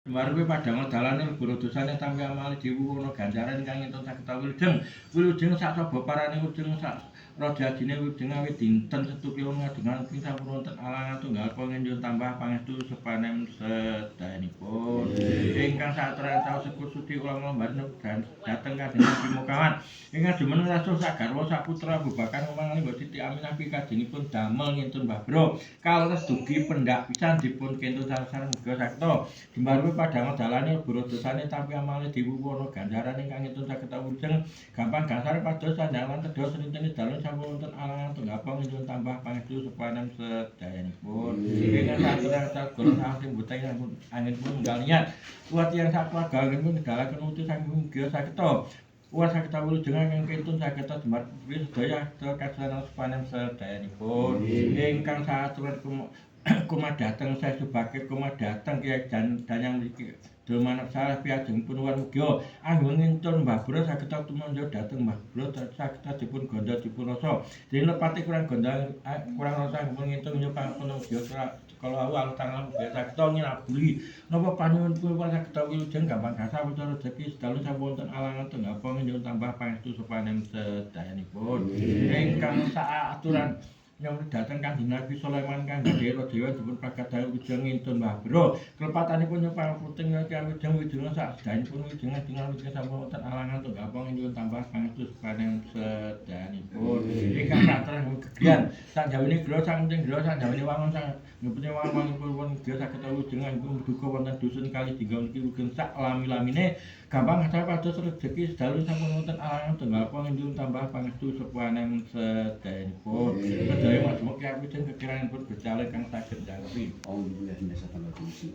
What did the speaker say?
Marwe padang dalane lebur dosane tampi amale dhewe ana ganjaran ingkang entuk saged wilujeng. Wilujeng sak saba parane wilujeng sak raja adine wilujeng awit dinten Setu Kliwon ngadengan ing sampun wonten alangan tunggal panjenengan tambah pangestu sepanem sedayanipun. Ingkang saaturan taos syukur suci kula nglambar dan dhateng Kanjeng Nabi Muhammad. Ingkang jumeneng rasul sak garwa sak putra Abu Bakar ngomong Mbok Siti Aminah pikajengipun damel ngintun Mbah Bro. Kales dugi pendak pisan dipun kentun sareng muga sakta. Jembarwe padang dalane lebur dosane tampi amale diwuwana ganjaran ingkang ngitun saged wilujeng gampang gangsar pados sandang lan tedha srintene dalu sampun wonten alangan tunggal panjenengan tambah pangestu sepanem sedayanipun. Ingkang saaturan sagara saking buteng angin pun enggal niat. Kuat tiyang sak keluarga angin pun negalaken utus saking mugi sageta. Kuat saged wilujeng ingkang kintun saged jembar sedaya kasanan sepanem sedayanipun. Ingkang saaturan kumadhateng Syekh Subakir kumadhateng Kyai Danyang mriki Dul Manap Saleh piyajengipun war mugia anggen ngintun Mbah Bro saged tumandya dhateng Mbah Bro saged dipun gandha dipun rasa dene lepate kurang gandha kurang rasa pun ngintun nyuwun pangapunten mugia kala wau alus tangan mugia saged ngilaburi napa panuwun pun saged wilujeng gampang gasah perkara rejeki sedalu sampun wonten alangan tunggal panjenengan tambah pangestu sepanem sedayanipun. Ingkang saaturan nyong dhateng Kanjeng Nabi Sulaiman kang gadhahi dewa dipun pragadahi wilujeng ngintun Mbah Bro. Kelepatanipun nyuwun pangapunten wilujeng wilujeng sak sedayanipun wilujeng dengan wilujeng sampun wonten alangan tunggal panjenengan tambah pangestu sepanem sedayanipun. Ingkang saterang gegriyan sak jawine griya sak penting griya sak jawine wangun sak ngepune wangun pun griya saged wilujeng pun duka wonten dusun kali dinggo niki wilujeng sak lami-lamine gampang asal pados rejeki sedalu sampun wonten alangan tunggal panjenengan tambah pangestu sepanem sedayanipun. Sedaya majemuk kiai wilujeng kekiranganipun Gusti Allah kang saged jangkepi. A'udzu billahi minasyaitonir rajim.